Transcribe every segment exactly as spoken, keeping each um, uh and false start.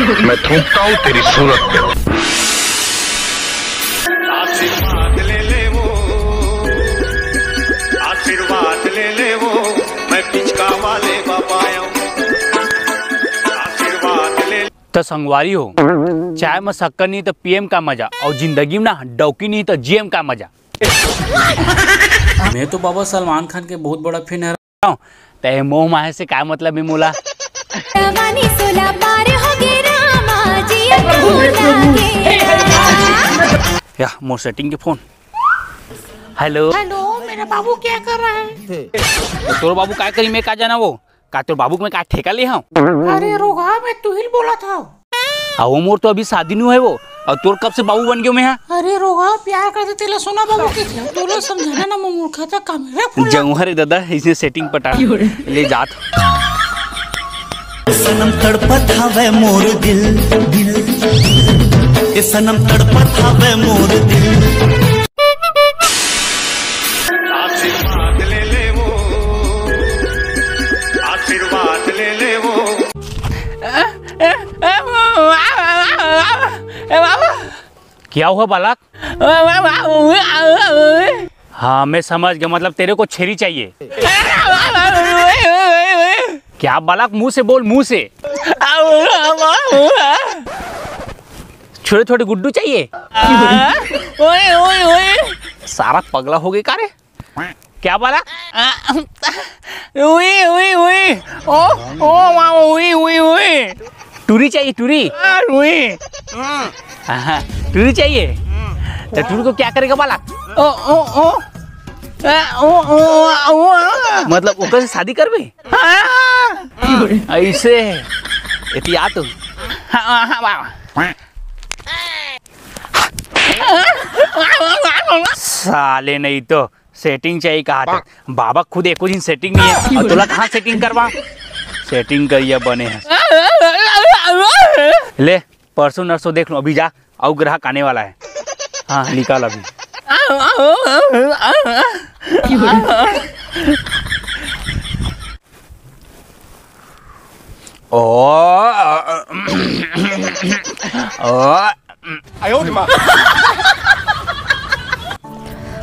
मैं थूकता हूँ तेरी सूरत पे। आशीर्वाद ले ले वो, आशीर्वाद ले ले वो, मैं पिचका वाले बाबा आया हूँ। आशीर्वाद ले ले। त संगवारी हो, चाय म शक्कर नहीं त पियम का मजा, और जिंदगी में ना डौकी नहीं त जियम का मजा। मैं तो बाबा सलमान खान के बहुत बड़ा फैन है। ते मोह माया से का मतलब है मोला? जवानी सोला पार हो गे रामा जी, तू लागे। या मोर सेटिंग के फोन। हेलो। हेलो, मेरा बाबू क्या कर रहा है? तो तोर बाबू काय करी, मैं का जाना वो? का तोर बाबू के मैं का ठेका ले हूँ? अरे रोगा, मैं तुहिल बोला था। आ वो मोर तो अभी शादी नु है वो, और तोर कब से बाबू बन गयो मैं? हाँ, अरे रोगा, प्यार करते तेला सोना बाबू के थे, तोला समझाना ना, मैं मूर्खा था काम है। रख फोन। जौहर है दादा, इसने सेटिंग पटा ले जात। सनम तड़पत हवे मोर दिल, दिल, दिल। ए सनम तड़पत हवे मोर दिल। आशीर्वाद ले ले वो, आशीर्वाद ले ले वो। क्या हुआ बालक? हाँ, मैं समझ गया, मतलब तेरे को छेरी चाहिए। क्या बालक, मुंह से बोल, मुंह से। छोटे छोटे गुड्डू चाहिए। सारा पगला हो गए का रे? क्या बालक? उई, उई, उई। ओ, ओ, मामा, उई, उई, उई। टूरी चाहिए, टूरी। आ, उई। हाँ, टूरी चाहिए। तो टूरी को क्या करेगा बालक? ओ, ओ, ओ। आ, ओ, ओ, ओ, ओ। मतलब ओकर से शादी करबे? हाँ। ऐसे। एती आ तू। हाँ, हाँ, बाबा। साले नहीं तो सेटिंग चाहिए कहा था। बाबा खुद एको दिन सेटिंग नहीं है, और तोला कहाँ सेटिंग करवा? सेटिंग करिया बने है। ले, परसों नरसों देख लो, अभी जा, अउ ग्राहक आने वाला है। हाँ, निकाल अभी। ओ, ओ,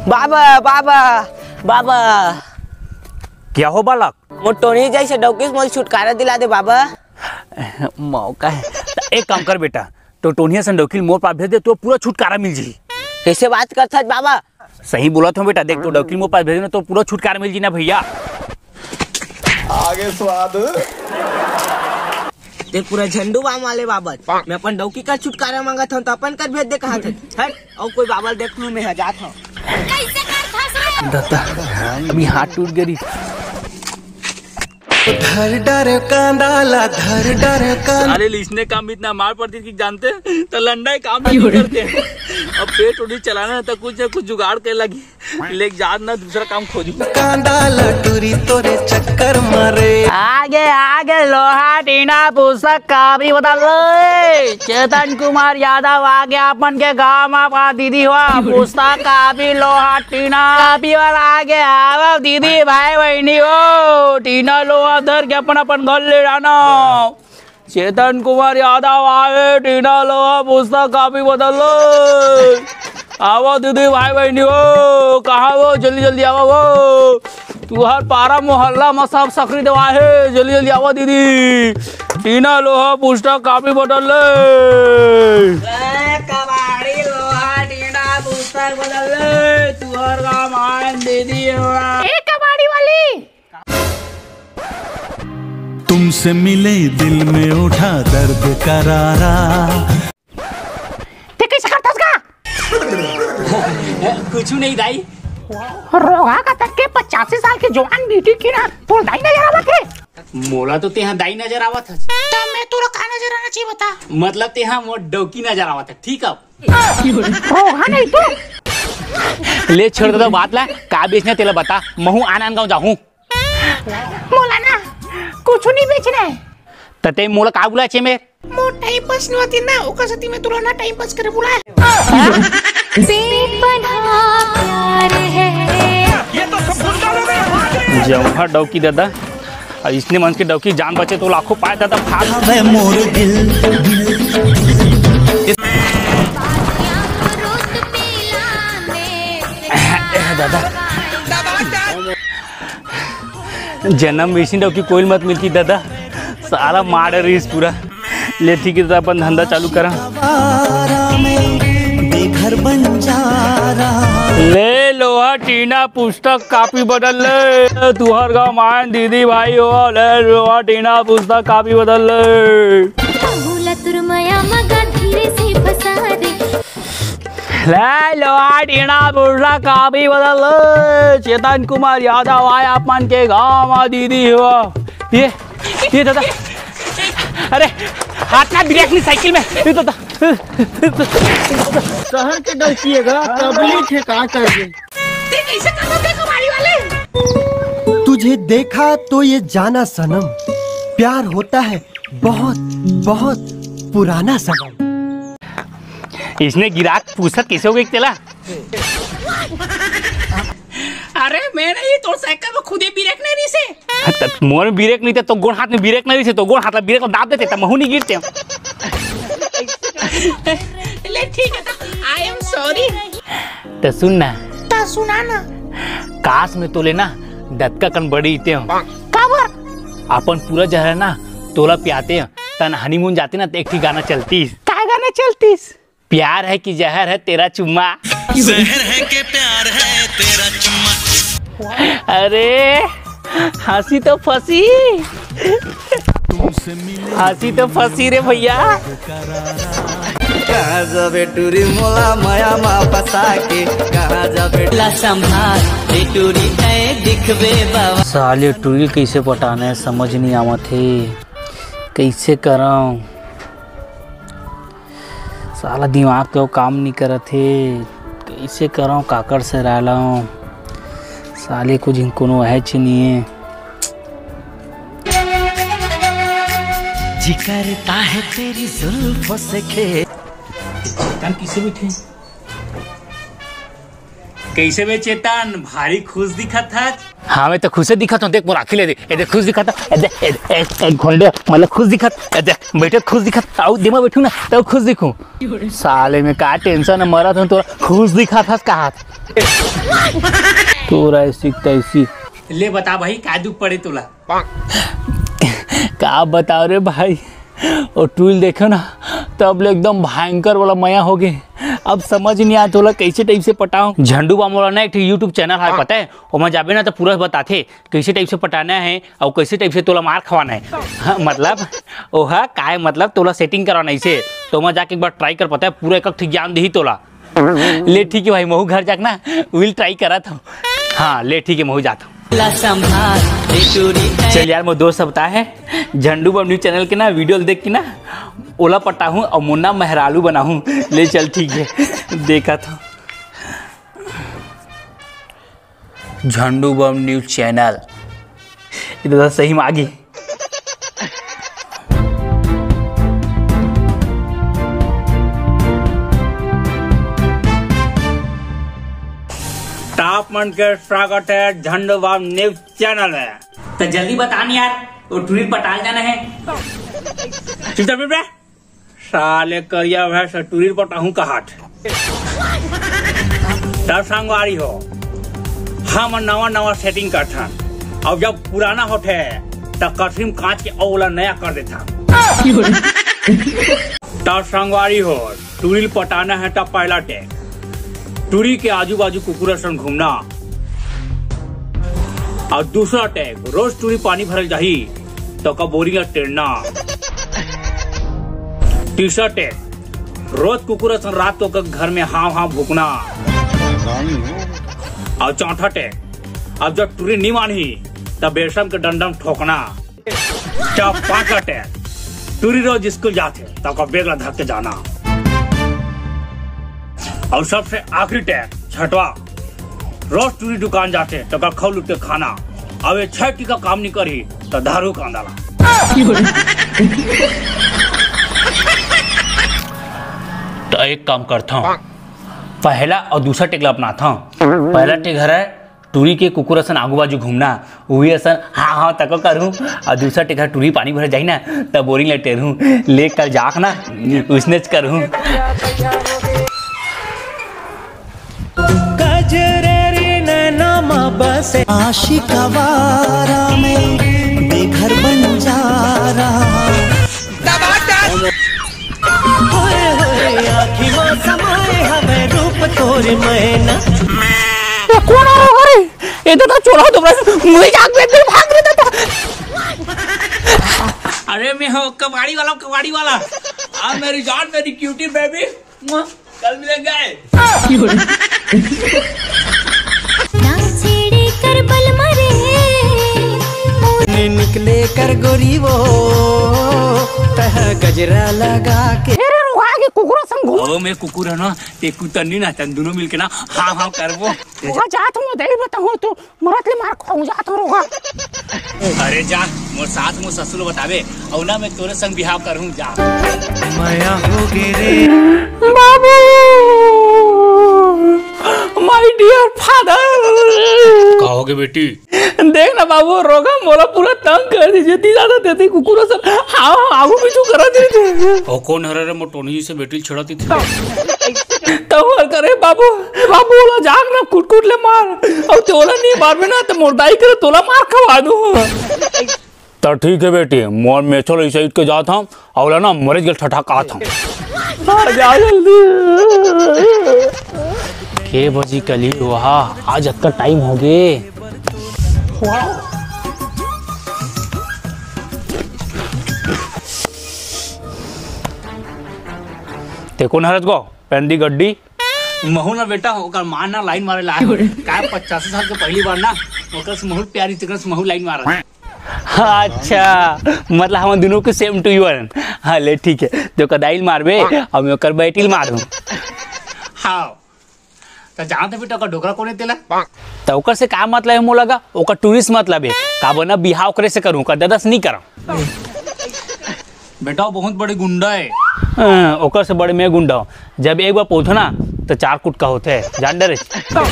बाबा, बाबा, बाबा। क्या हो बालक? मोर टोनी जैसे डौकी से मोला छुटकारा दिला दे बाबा। मौका है। एक काम कर बेटा, तो टोनिया संडोखिल मोर पास भेज दे, तो पूरा छुटकारा मिल जी। कैसे बात करथस बाबा? सही बोलत हूँ बेटा, देख तो डौकी मोर पास भेज दे ना, तो पूरा छुटकारा मिल जी ना भैया। आगे स्वाद। ते पूरा झंडू बाम वाले बाबा, मैं अपन डौकी का छुटकारा मांगत हूँ, तो अपन कर भेज दे कहा थे। हट, और कोई बाबा देख लूँ मैं, जात हूँ। दादा, मी हाथ टूट गई। धर डर कांदा ला, धर डर कांदा। अरे, इसने काम इतना मार पड़ती थी, जानते तो लंडाई काम भी नहीं करते। अब पेट उठी चलाना था, कुछ ना कुछ जुगाड़ कर लगी, लेके जात ना दूसरा काम खोजी। कांदा ला टूरी तोरे चक्कर मारे। आगे आगे लोहा टीना पुस्तक कापी बदल ले। चेतन कुमार यादव आगे अपन के गांव में पा दीदी हुआ पुस्तक कापी लोहा टीना कापी वाला आगे आवा दीदी भाई बहनी हो, टीना लोहा धर के अपन अपन घर ले जाना। चेतन कुमार यादव आए, टीना लोहा पुस्तक कापी बदल लो। आवा दीदी भाई बहनी हो, कहाँ हो? जल्दी जल्दी आवा हो। तुहर पारा मोहल्ला में सब सकरी देवा है, जल्दी जल्दी आवा दीदी। टीना लोहा पुस्तक कापी बदल ले। ए, कबाड़ी लोहा टीना पुस्तक बदल ले, तुहर काम आए दीदी हो। ए कबाड़ी वाली, तुमसे मिले दिल में उठा दर्द करारा। ते कैसे करथस का? कुछ नहीं दाई। रोगा का तक के पचासी साल के जवान बेटी की ना तोर दाई नजर आवत है। मोला तो तेहा दाई नजर आवत है। तब मैं तोरा का नजर आना चाहिए बता? मतलब तेहा मोर डौकी नजर आवत है, ठीक है? रोगा नहीं तो। ले छोड़ दे तो बात ला, का बेचना तेला बता, महू आन आन गाँव जाहूँ। मोला ना कुछ नहीं बेचना है। तते मोला का बुलाचे मेर? मोर टाइम पास नहीं होती ना, ओकर साथी में तुला ना टाइम पास करे बुला। जौहर डौकी दादा, अइसने मन के डौकी जान बचे तो लाखों पाए दादा भाग। हवे मोर दिल। ए दादा, जन्म में इसी डौकी कोई मत मिलती दादा, साला मार रहीस पूरा। ले ठीक है दादा, अपन धंधा चालू करा। घर बन जा रहा। ले लोहा टीना पुस्तक कापी बदल ले। तुहर गाँव मायन दीदी भाई हो, ले लोहा टीना पुस्तक कापी बदल ले। भूला तुर माया मगा धीरे से फसा रे। ले लोहा टीना पुस्तक कापी बदल ले। चेतन कुमार यादव आय आप मन के गाँव मा दीदी हो। ये, ये दादा। अरे, हाथ ना ब्रेक नहीं साइकिल में। ये दादा। शहर के डौकी हे गा, तबली ठेका कर दे। ते कैसे कर दे कबाड़ी वाले? तुझे देखा तो ये जाना सनम, प्यार होता है बहुत, बहुत पुराना सनम। इसने गिराक पूछत कैसे हो गई तेला? अरे मैं नहीं, तोर साइकिल में खुदे ब्रेक नहीं रहिसे। त मोर में ब्रेक नहीं थे तो गोड़ हाथ में ब्रेक नहीं रहिसे, तो गोड़ हाथ ला ब्रेक ला दाब देते त महू नहीं गिरते। ले ठीक है, I am sorry। त सुन ना। त सुना ना। काश में तोले ना दतका कन बड़ी इते हो। काबर? अपन पूरा जहर ना तोला पियाते हो। तन हनीमून जाते ना त एक ठी गाना चलतीस। का गाना चलतीस? प्यार है कि जहर है तेरा चुम्मा। जहर है के प्यार है तेरा चुम्मा। अरे हंसी तो फंसी, हंसी तो फंसी रे भैया। कहाँ जाबे टूरी मोला माया मा फंसा के, कहाँ जाबे ला संभाल, ए टूरी ए दिखबे बाबा। साले टूरी कैसे पटाना है समझ नहीं आवत हे, कैसे करऊं? साला दिमाग के वो काम नहीं करत हे, कैसे करऊं, काकर से रालऊं? साले कुछ कोनो है च नहीं है। जिकर ताहे तेरी जुल्फों से खे। चेतन किसे बैठे? कैसे बे चेतन, भारी खुश दिखत हस? हाँ, मैं तो खुशे दिखत हूँ। देख मोर आँखी ले दे, ए देख खुश दिखत हूँ। ए देख, ए, ए, ए घोंडे, मतलब खुश दिखत। ए देख बैठे खुश दिखत, आऊ दिमा बैठू ना तो खुश दिखू। साले में का टेंशन है, मरत हूँ तोरा खुश दिखत हस कहा। तोरा ऐसी तैसी। ले बता भाई, का दुख पड़े तोला? का बताओ रे भाई, वो टूल देखे ना, तब ले एकदम भयंकर वाला मया हो गए। अब समझ नहीं आया तोला कैसे टाइप से पटाऊं। झंडू बाम वाला ना एक ठो YouTube चैनल है, पता है, ओमा जाबे ना तो पूरा बताथे कैसे टाइप से पटाना है और कैसे टाइप से तोला मार खवाना है। हाँ, मतलब ओहा काय, मतलब तोला सेटिंग कराना इसे, तो ओमा जाके एक बार ट्राई कर, पता है पूरा एक एक ठो ज्ञान देही तोला। ले ठीक है भाई, महू घर जाके ना विल ट्राई करत हूँ। हाँ ले ठीक है, महू जात हूँ। चल यार, मोर दोस्त सब बताए है झंडू बम न्यूज चैनल के ना वीडियो देख के ना ओला पटाहूँ और मुन्ना मेहरालू बनाहूँ। ले चल ठीक है, देखत हूँ। झंडू बम न्यूज चैनल, ये तो सही में आगे। आप मन के स्वागत है झंडू बम न्यूज चैनल में। तो जल्दी बता नहीं यार, वो टूरी पटाल जाना है। चुपचाप बैठ बे। साले करिया भैंस टूरी पटाहूँ कहत। त संगवारी हो, हम नवा नवा सेटिंग करथन, अब जब पुराना होथे त कठिन कांच के ओला नया कर देथन। त संगवारी हो, टूरी पटाना है त पहला टेक टूरी के आजू बाजू कुकुर असन घूमना, और दूसरा टेक रोज टूरी पानी भरल जाही तो का बोरिंग टेढ़ना। तीसरा टेक रोज कुकुर असन रात को घर में हाव हाव भूकना। और चौथा टेक अब जब टूरी नहीं मानही तब बेशम के डंडम ठोकना। जब पांचवा टेक टूरी रोज स्कूल जाथे तब का बेग ला धर के जाना। और सबसे आखिरी टेक छठवा रोज टूरी दुकान जाथे त का खौ लूट के खाना। अब ये छह टीका काम नहीं करी त दारू कांदा ला। त एक काम करथंव, पहला और दूसरा टेक ला अपनाथंव। पहला टेक हरय टूरी के कुकुर असन आगू बाजू घूमना, उही असन हाँ हाँ तको करहूँ, अउ दूसरा टेका टूरी पानी भरे जाही ना, त बोरिंग ल टेरहूँ, ले कल जाके ना उसनेच करहूँ। गजरे रे नैना मा बसे आशिक आवारा में बेघर बंजारा। होए होए आँखी मा समाए हवे रूप तोर मैना। ये कोन आ रहा है? ये तो, तो चोरा हो तुमने, मुझे जाग में अंदर भाग रहा था। अरे मैं हूँ कबाड़ी वाला, कबाड़ी वाला। आ मेरी जान, मेरी क्यूटी बेबी। मुआ, कल मिलेंगे। ना छेड़े कर बल मरे। ने निकले कर गोरी वो, तह गजरा लगा के। अरे रोहा के कुकुर संग घूम। ओ मैं कुकुर है ना, ते कुतन्नी ना, तन दोनों मिलके ना हाँ हाँ करबो। वहाँ जात हूँ, दे बताऊँ तो मरत ले मार खाऊं जात हूँ रोहा। अरे जा, मोर सास मोर ससुर बतावे, अउ ना मैं तोरे संग बिहाव करहूँ जा। मया हो गे रे। बाबू, my dear father। का हो गे बेटी? देख ना बाबू, रोहा मोला पूरा तंग कर दिस, जेती जाथंव तेती कुकुर असन हाँ हाँ आगू पीछू करत रहिथे। ओ कोन हरे रे, मोर टोनही से बेटी ल छेड़त रहिथे। तब हर करे बाबू, बाबू ओला जाके ना कुटकुट ले मार, अउ ते ओला नहीं मारबे ना त मोर दाई करे तोला मार खवा दूँ। त ठीक है बेटी, मोर मेछो ल इसे इट के जात हूँ, अउ ओला ना मरेच गेल ठठा कहत हूँ। आ जा जल्दी। के बजी कली वहा, आज अतका टाइम हो गे। ते कोन हरत गो? पेंदी गड्डी। महू ना बेटा, ओकर माँ ना लाइन मारे ला आए। काय पचासी साल के पहली बार ना, ओकर से महू प्यारी, तेकर से महू लाइन मारा। अच्छा, मतलब हम दोनों के same to you हैं। हाँ, ले ठीक है, तो ओकर दाई ल मारबे, अउ मैं ओकर बेटी ल मारूँ। हाँ, त जानत बेटा, ओकर डोकरा कोन हे तेला? त ओकर से का मतलब है मोला गा? ओकर टूरी से मतलब है। काबर ना बिहाव ओकरे से करूँ, ओकर ददा से नहीं करँव। बेटा, वो बहुत बड़े गुंडा है। हाँ, ओकर से बड़े मैं गुंडा हूँ। जब एक बार पोथो ना, तो चार कुट का होते हैं, जान डरे। अउ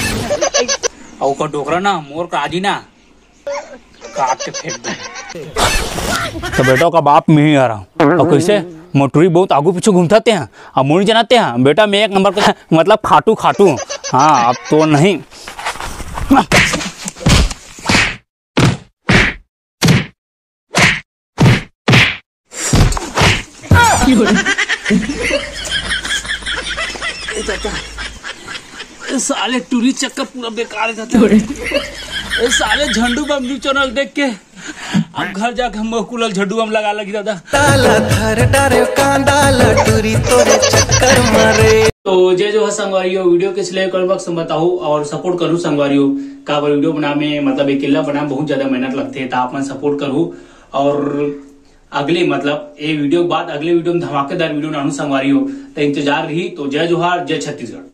ओकर डोकरा ना, मोर का आजी ना, काट के फेंक दे। तो बेटा, ओकर बाप मैं ही आ रहा हूँ। अउ कैसे? मोर टूरी बहुत आगू पीछू घूमता ते हैं, अउ मोर नहीं जनाते हैं। बेटा, मैं एक नंबर का, मतलब खाटू खाटू। हाँ, अब तो नहीं। ए दादा, ए साले टूरी चक्कर पूरा बेकार हे दादा। ए साले झंडू बम न्यूज चैनल देख के अब घर जाके हम कुलल झंडू बम लगा लगी दादा। ताला धर डारे कांदा ला टूरी तोरे चक्कर मारे। तो जय जोहार संगवारियों, video कैसे लगे comment box में बताओ और support करो संगवारियों। काबर video बनावे में, मतलब अकेला बनावे में बहुत ज्यादा मेहनत लगथे, त आप मन support करो। और अगले, मतलब ये video के बाद अगले video में धमाकेदार video बनाहूँ संगवारी हो, तो इंतजार रही। तो जय जोहार, जय छत्तीसगढ़।